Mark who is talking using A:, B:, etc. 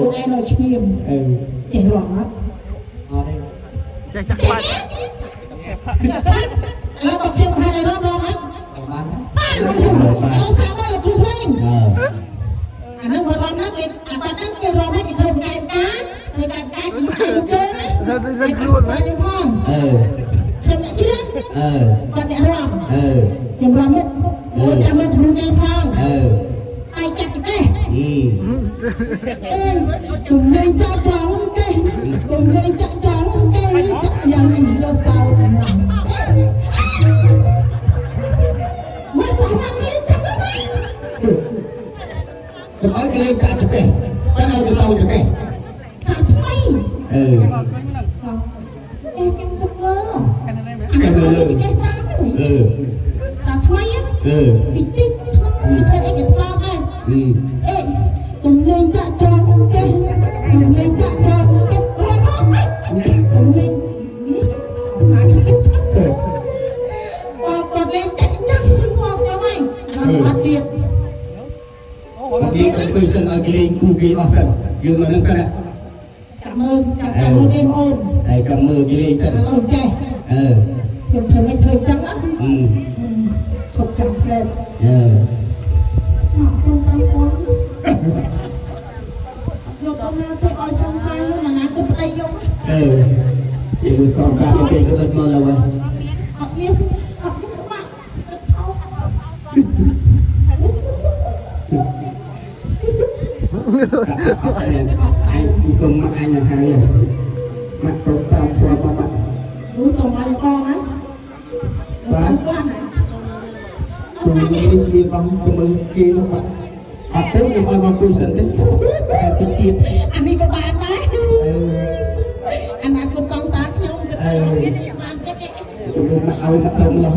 A: ខ្លួនឯងនៅឈ្ងៀម
B: អឺ
A: ចេះរំអត់
B: អត់ទេ
C: ចេះចាក់បាត់
A: ឥឡូវបើខ្ញុំបង្ហាញឲ្យរំរំអត់
B: បាន
A: បានអូសាមើលគ្រូភ្លេង
B: អឺ
A: អាហ្នឹងបើរំហ្នឹងគេអាបាត់ហ្នឹងគេរំឲ្យគេធ្វើកែការធ្វើកែការគេធ្វើជើងណាខ្ញុំផង
B: អឺ
A: ខ្ញុំអ្នកជ្រៀង
B: អឺ
A: គាត់អ្នករំ
B: អឺ
A: ខ្ញុំរំមុខអូចាំមើលគ្រូគេផង
B: អឺ
A: ដៃចាប់ចង្កេះ
B: អឺ
A: អេកុំលេងចាក់ចង់គេកុំលេងចាក់ចង់គេចាក់យ៉ាងនេះរសោតណាស់មកសាហានេះចាំណា
B: កុំឲ្យគេលេងកាក់ចកេះតែឲ្យទៅតចកេះ
A: សាថ្មី
B: អឺ
A: អេខ្ញុំទុកលើអានេះលើចង្កេះតាមនេះ
B: អឺ
A: តាថ្មី
B: អឺ
A: តិចតិចថ្មធ្វើអីគេថ្មដែរ
B: អឺ
A: អេកុំលេងចាក់ចង់គេកុំលេងចាក់ចង់គេរត់ហត់កុំលេងបងគាត់លេងចាក់ចាក់មកទៅហើយអានោះបាត់ទៀត
B: មកគេទៅពេលសិនឲ្យគេលេងគូគេអស់សិនយើងមកនឹងសិន
A: ចាំមើលចាំមើលទេបងអូន
B: តែចាំមើលគេលេងសិន
A: ឥឡូវចេះ
B: អឺ
A: ខ្ញុំធ្វើមិនធ្វើចឹងណា
B: អឺ
A: ឈប់ចាំផ្លែ
B: អឺ
A: មកសុំ5000លោកអមណាទៅឲ្យសង្សារខ្ញុំអនាគតប្តីខ្ញុំ
B: អឺយើងសងការគេក៏ដូចមកឡើយ
A: អត់មានអត់មានបាក់ស្អិតថោក
B: អញសុំមកអញនឹងហើយមកសុំ5000មកបាត់
A: នោះសុំអត់កងណា
B: បាទ
A: គាត់ណា
B: ខ្ញុំនេះមានបងទៅមើលគេនោះបាទអត់ទៅខ្ញុំឲ្យមកពីសិនទេតែតិចទៀត
A: អានេះក៏បានដែរ
B: អឺ
A: អនាគតសង្សារខ្ញុំក៏បានទេ
B: ខ្ញុំមកឲ្យមកដុំលោះ